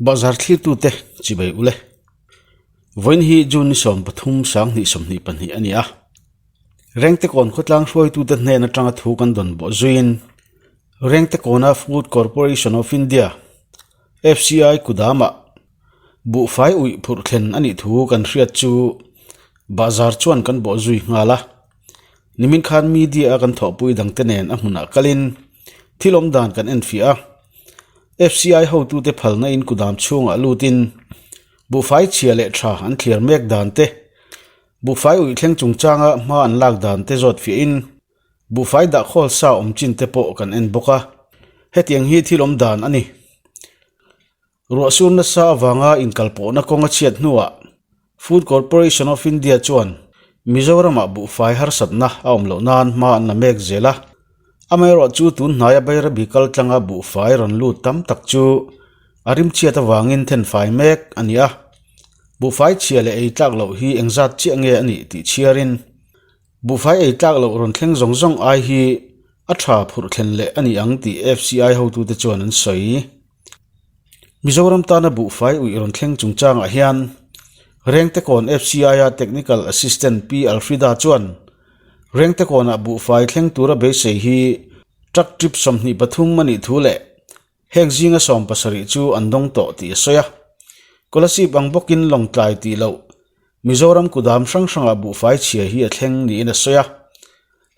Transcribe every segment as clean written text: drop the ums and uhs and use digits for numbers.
Bazar thlirtute chibei ule. Vawiin hi June ni 13 2022 a ni a. Rengtekawn khawtlang hruaitute hnen atanga thu kan dawn bawh zuiin Rengtekawna Food Corporation of India, FCI, kudamah buhfai uih phurh thlen a nih thu kan hriat chu bazar chuan kan bawh zui nghal a. Nimin khan media a kan thawhpui dangte nen a hmunah kalin thil awm dan kan enfiah a. FCI hotute phalna in kudam chhungah lutin buhfai chhia leh tha an thliar mek dan te, buhfai uih thleng chungchanga hma an lak dan te zawt fiahin buhfai dah khawl sa awm chin te pawh kan en bawk a, hetiang hi thil awm dan a ni. Ruah sur nasa avanga inkalpawhna kawng a chhiat hnuah Food Corporation of India chuan Mizoramah buhfai harsatna a awm loh nan hma an la mek zel a. Amaherawh chu tun hnaia Bairabi kal tlanga buhfai rawn lut tam tak chu a rimchhiat avangin thenfai mek a ni a. Buhfai chhia leh ei tlak loh hi engzat chiah nge a nih tih chhiarin buhfai ei tlak loh rawn thleng zawng zawng ai hi a tha phurh thlen leh a ni ang tih FCI hotute chuan an sawi. Mizoram tana buhfai uih rawn thleng chungchangah hian Rengtekawn FCI-a Technical Assistant Pi Alfrida chuan Rengtekawnah buhfai thleng tura beisei hi truck trip 23 a nih thu leh heng zinga 17 chu an dawng tawh tih a sawi a. Kolasib ang bawkin Lawngtlai tih loh Mizoram kudam hrang hrangah buhfai chhia hi a thleng niin a sawi a.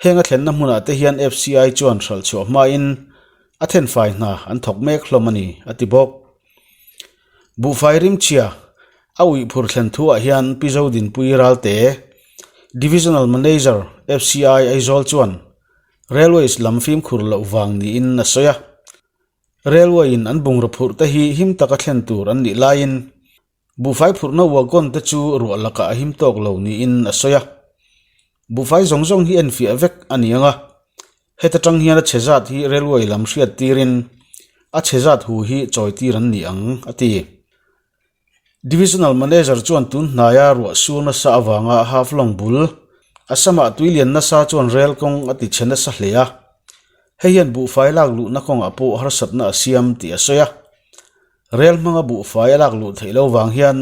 Heng a thlenna hmunah te hian FCI chuan hralh chhuah hmain a thenfai hna an thawk mek hlawm a ni, a ti bawk. Buhfai rimchhia a uih phur thlen thuah hian Pi Zodinpui Ralte, Divisional Manager, FCI Aizawl chuan Railways lam fimkhur loh vang niin a sawi a. Railway in an bungraw phurh te hi him taka thlen tur an nih laiin Buhfai phurhna wagon te chu ruah lakah a him tawk lo niin a sawi a. Buhfai zawng zawng hi enfiah vek a ni ang a, heta tang hian a chhe zat hi railway lam hriat tirin a chhe zat hu hi chawi tir an ni ang, a ti. Divisional Manager chuan tun hnaia ruah sur nasa avanga Haflong bul Assam-ah tui lian nasa chuan rail kawng a ti chhe nasa hle a, hei hian buhfai lak luhna kawngah pawh harsatna a siam tih a sawi a. Rel hmanga buhfai a lak luh theih lo vang hian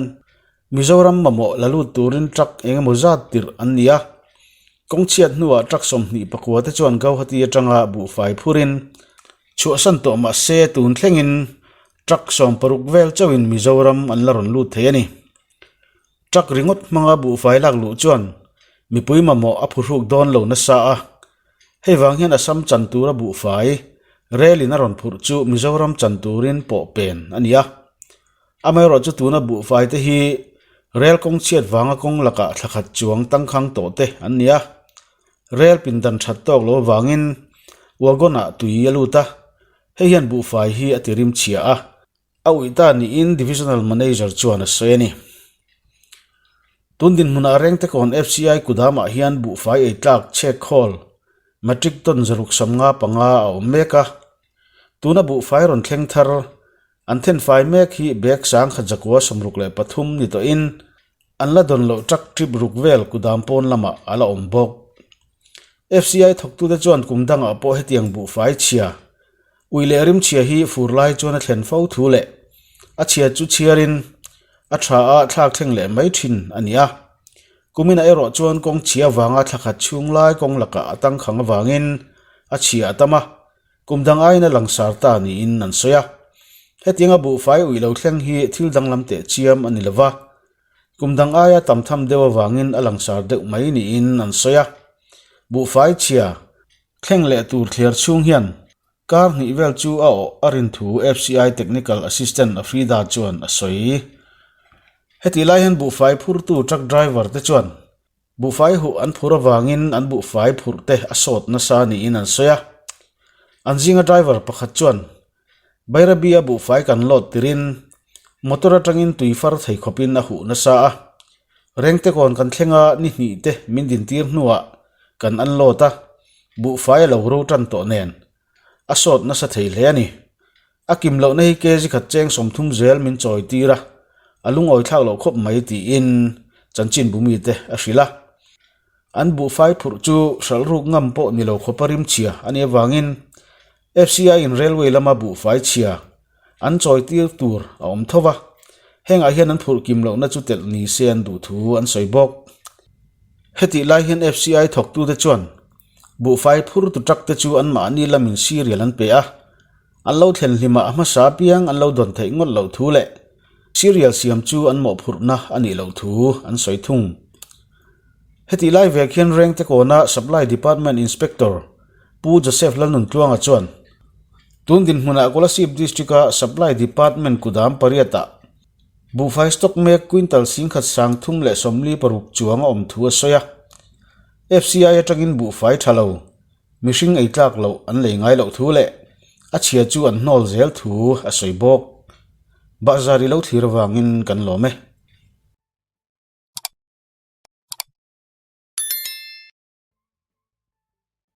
Mizoram mamawh la lut turin truck eng emaw zat tirh an ni a. Kawng chhiat hnuah truck 24 te chuan Guwahati atanga buhfai phurin chhuahsan tawh mah se tun thlengin truck 60 vel chauhin Mizoram an la rawn lut thei a ni. Truck ringawt hmanga buhfai lak luh chuan mipui mamawh a phuhruk dawn lo nasa a. Hei vang hian Assam chan tura buhfai rel in a rawn phurh chu Mizoram chan turin pawh pen a ni a. Amaherawh chu tuna buhfai te hi rel kawng chhiat vanga kawng lakah thla khat chuang tangkhang tawh te an ni a. Rel pindan that tawk lo avangin wagon ah tui a lut a, hei hian buhfai hi a ti rim chhia a. A uih ta niin Divisional Manager chuan a sawi a ni. Tun dinhmunah Rengtekawn FCI kudamah hian buhfai ei tlak chhek khawl metric ton 655 a awm mek a. Tuna buhfai rawn thleng thar an thenfai mek hi bag 1163 ni tawhin an la dawn loh truck trip ruk vel kudam pawn lamah a la awm bawk. FCI thawktute chuan kum dangah pawh hetiang buhfai chhia Ui leh rimchhia hi fur lai chuan a thlen fo thu leh a chhia chu chhiarin a tha a thlak thleng leh mai thin a ni a. Kuminah erawh chuan kawng chhia avanga thla khat chhung lai kawng lakah a tangkhang avangin a chhia a tam a, kum dang aiin a langsar ta niin an sawi a. Hetianga buhfai ui lo thleng hi thil danglam teh chiam a ni lova, kum dang aia tam tham deuh avangin a langsar deuh mai niin an sawi a. Buhfai chhia Thleng leh tur thliar chhung hian kar hnih vel chu a awh a rin thu FCI Technical Assistant Afrida chuan a sawi. Hetih lai hian buhfai phurtu truck driver te chuan buhfai huh an phur avangin an buhfai phurh te a sawt nasa niin an sawi a. An zinga driver pakhat chuan Bairabi a buhfai kan load tirin motor atangin tui far thei khawpin a huh nasa a. Rengtekawn kan thleng a ni hnih te min dintir hnuah kan unload a, buhfai a lo ro tan tawh nen a sawt nasa thei hle a ni. A kim lohna hi kg khat cheng 30 zel min chawi tir a, a lungawi thlak loh khawp mai tiin chanchin bumi te a hrilh a. An buhfai phurh chu hralh ruk ngam pawh ni lo khawpa rimchhia a nih avangin FCI in railway lama buhfai chhia an chawi tir tur a awm tho va, hengah hian an phurh kim lohna chu telh ni se an duh thu an sawi bawk. Hetih lai hian FCI thawktute chuan buhfai phur tu truck te chu anmahni lamin serial an pe a, an lo thlen hlimah a hmasa apiang an lo dawn theih ngawt loh thu leh serial siam chu an mawhphurhna a nih loh thu an sawi thung. Hetih lai vek hian Rengte kawna Supply Department Inspector Pu Joseph Lalnuntluanga chuan tun dinhmunah Kolasib District-a Supply Department kudam pariatah buhfai stock mek quintal 1336 chuang a awm thu a sawi a. FCI atangin buhfai tha lo, mihring ei tlak loh an lei ngai loh thu leh a chhia chu an hnawl zel thu a sawi bawk. Bahzar i lo thlir avangin kan lawm e.